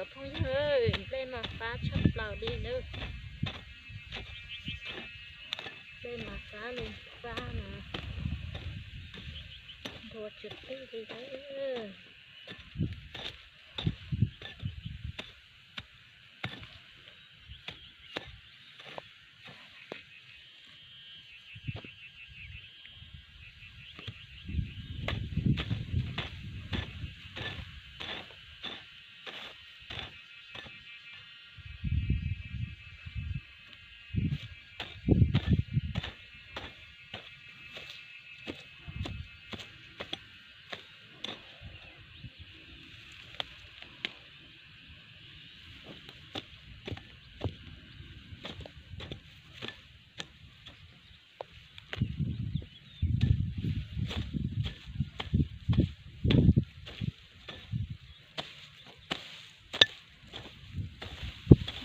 Cov phooj ywg, nplej mas fab tshaj plaws li nawb. Nplej mas fab li fab mas nrua tsis teg li nawb.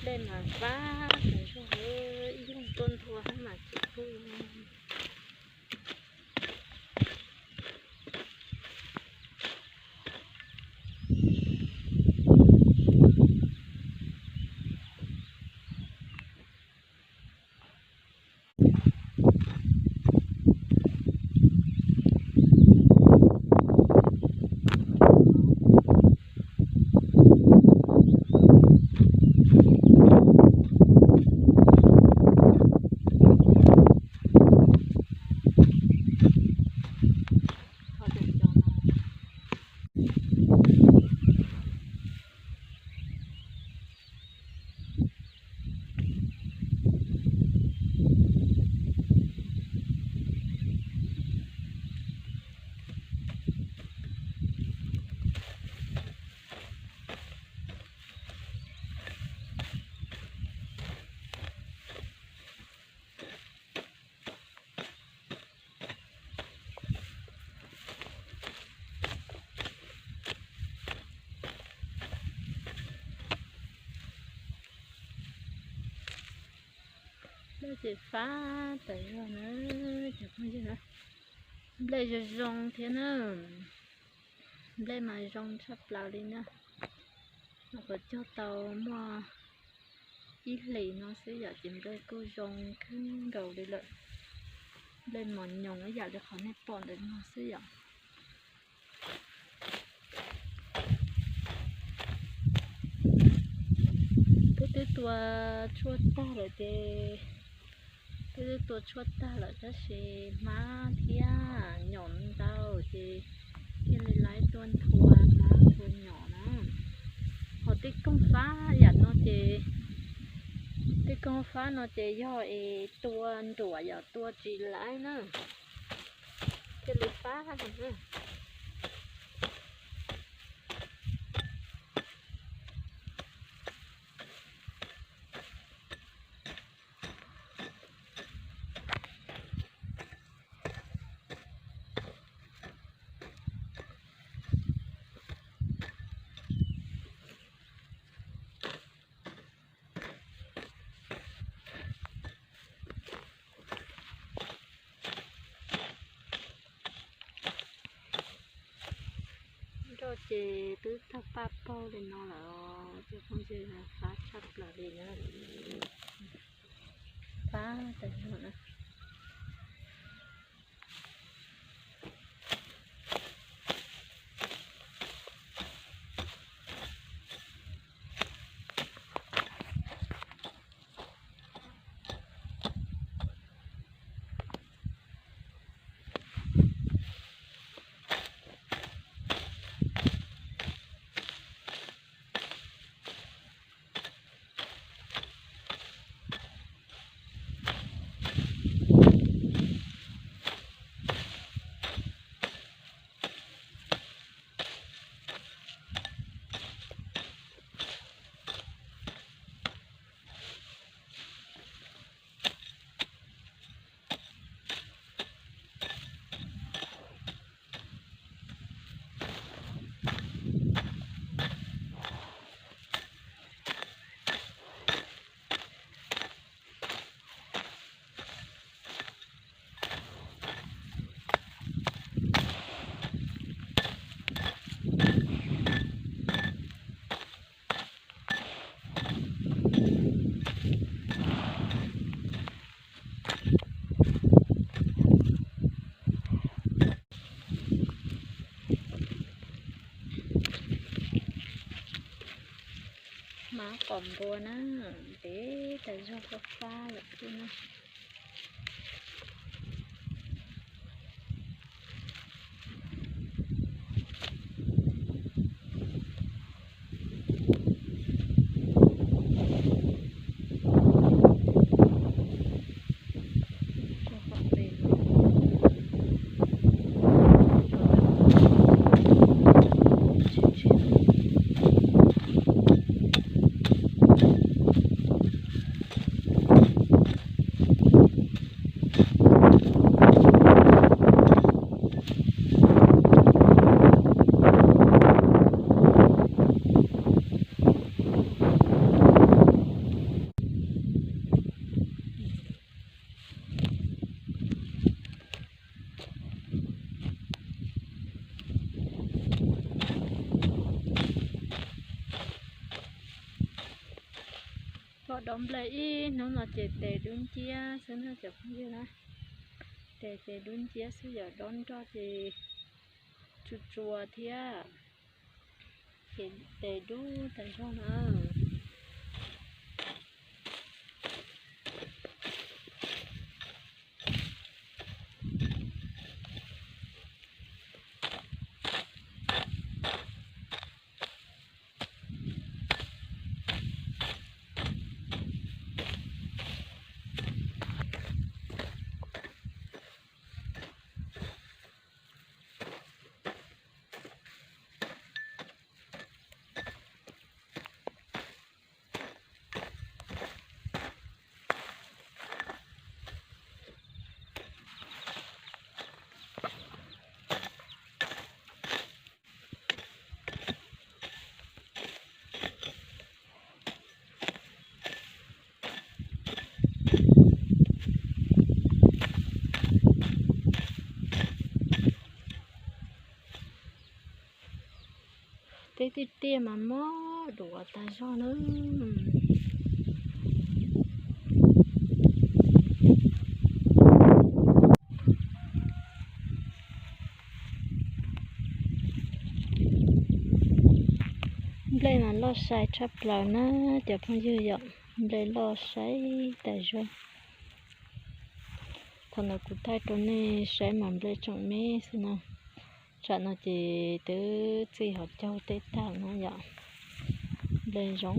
Nplej mas fab tas zog, ib leeg tuaj nthua hab mas tsis pub. Nplej ces fab tas zog na, cov phooj ywg na. Nplej zoo zoo thiab na. Nplej mas zoo tshaj plaws li na. Nyuam qhuav cog tau muaj ib hlis no xwb yom, ces nplej kuj zoo kawg nkaus li lawm. Nplej mos nyoos ib yam li qhov nej pom ntawm no xwb yom. Peb twb tua tshuaj tag lawm ces, peb twb tua tshuaj tag lawm tab sis hmab thiab nyom ntau ces thiaj li laib tuaj nthua hmab nthua nyom na. Ho tej koog fab yam no ces, tej koog fab no ces yog es tua nruam yom, tua tsis laib na, thiaj li fab no na. Nroj ces twb tag paj paug li no lawm, cov phooj ywg, fab tshaj plaws li na. Fab tas zog na. Qos npua na, ntev tas zog, fab fab lawm xwb na. Pom dob nplej ib hnub no ces tes dub nciab xwb na cov phooj ywg na. Tes ces dub nciab xwb, yog dob nroj ces tsuas tsuas thiab, ces tes dub tas zog na. Teb tiaj tiaj mas mob duav tas zog na. Nplej mas loj sai tshaj plaws na cov phooj ywg yom, nplej loj sai tas zog. Thaum ntawd kuv thaij rau nej saib mas nplej tseem me xwb na. Tsam no ces twb txij hauv caug teb tag na yom. Nplej zoo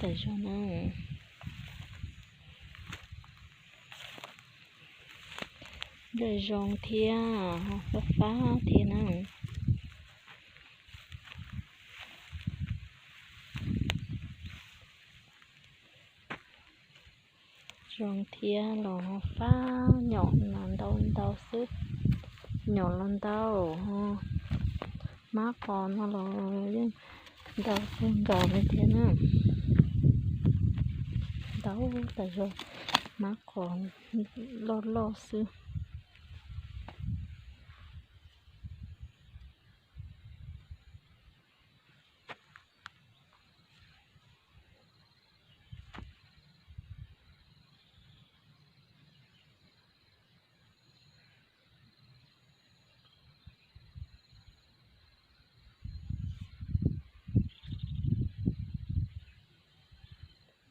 tas zog na. Nplej zoo thiab, fab fab thiab na. Zoo thiab los fab, nyom no ntau ntau xwb, nyom los ntau, mab qos no los yeej ntau kawg nkaus li thiab na. Ntau tas zog, mab qos loj loj xwb.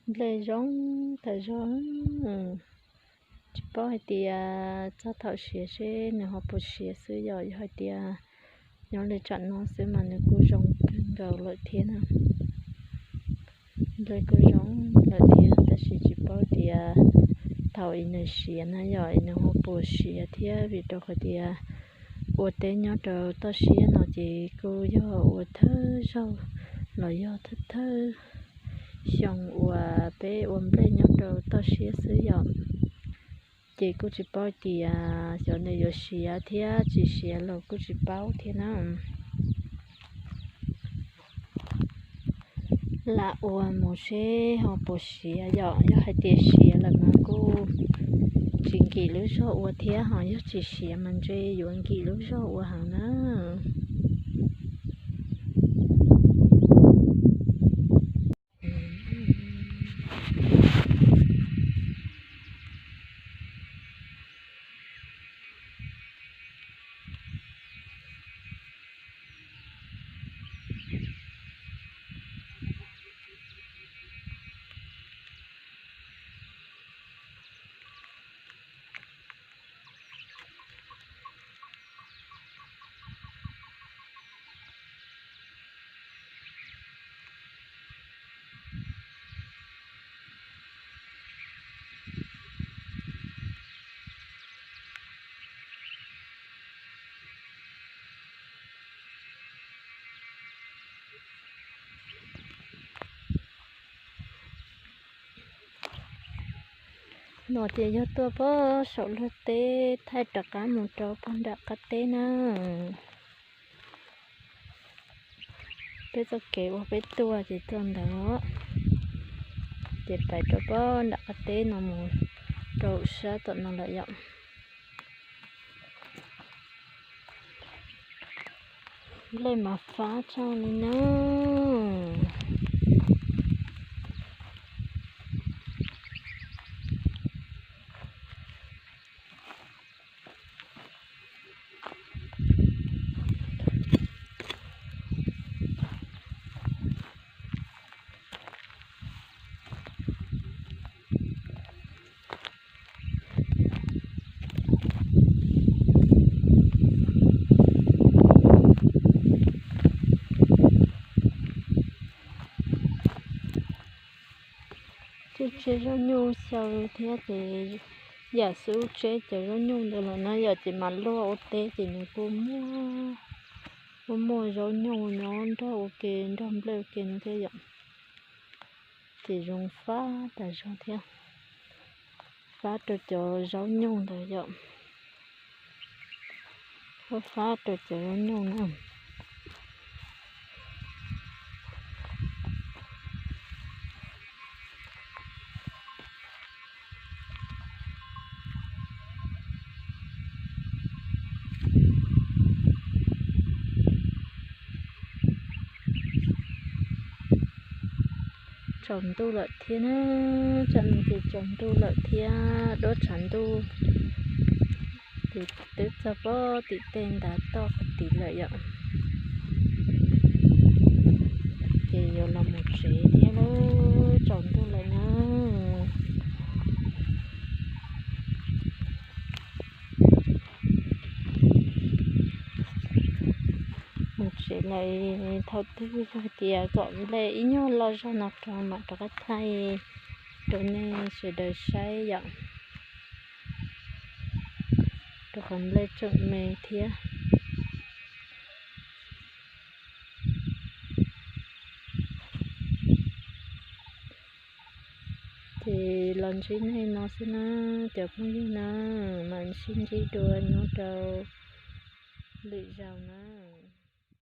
Nplej zoo tas zog, tsis paub hais tias txog thaum siav seb nws ho puas siav xwb yom. Yog hais tias nyob li tsam no xwb mas nws kuj zoo kawg nkaus lawm thiab na. Nplej kuj zoo lawm thiab, tab sis tsis paub tias thaum es nws siav na yom, es nws ho puas siav thiab, vim rau qhov tias ua teb nyob rau toj siab no ces kuj yog ua thawj zaug los yog thawj thawj xyoo uas peb ua nplej nyob rau toj siab xwb yom. Ces kuj tsis paub tias xyov nws yuav siav thiab tsis siav los kuj tsis paub thiab na. Lam ua mus seb ho puas siav yom, yog hais tias siav lawm mas kuj tsis nkim lub zog ua thiab, ho yog tsis siav mas ntshe yuav nkim lub zog ua heev na. No ces yog tuaj pem saum luag teb thaij rov qab mus rau pem nram qab teb na. Peb txoj kev uas peb tuaj ces tuaj ntawd, ces pais rau pem nram qab teb no mus rau sab tom no lawm yom. Nplej mas fab tshaj li na. Tseem tseg zaub nyuj xyaw thiab ces yam xub tseb cov zaub nyuj ntawd los na yom, ces mas luaj ua teb ces nws kuj muaj, kuj muaj zaub nyuj nyob nrog ua ke, nrog nplej ua ke no thiab yom. Ces zoo fab tas zog thiab, fab rau cov zaub nyuj ntawd yom. Fab fab rau cov zaub nyuj na. Tsaus ntuj lawm thiab na, tsam no ces tsaus ntuj lawm thiab, duab tshav ntuj ces twb txog pem tim tej ntav toj qhov tid lawm yom. Ces yuav los mus tsev thiab lauj, tsaus ntuj lawm na. Mus tsev lawm, thaum twg yog tias kom nplej ib nyuag loj zog no rau mam rov qab thaij rau nej sawv daws saib yom, rau qhov nplej tseem me thiab. Ces los ntsib nej no xwb na, cov phooj ywg na, mam sib ntsib dua nyob rau lwm zaus na.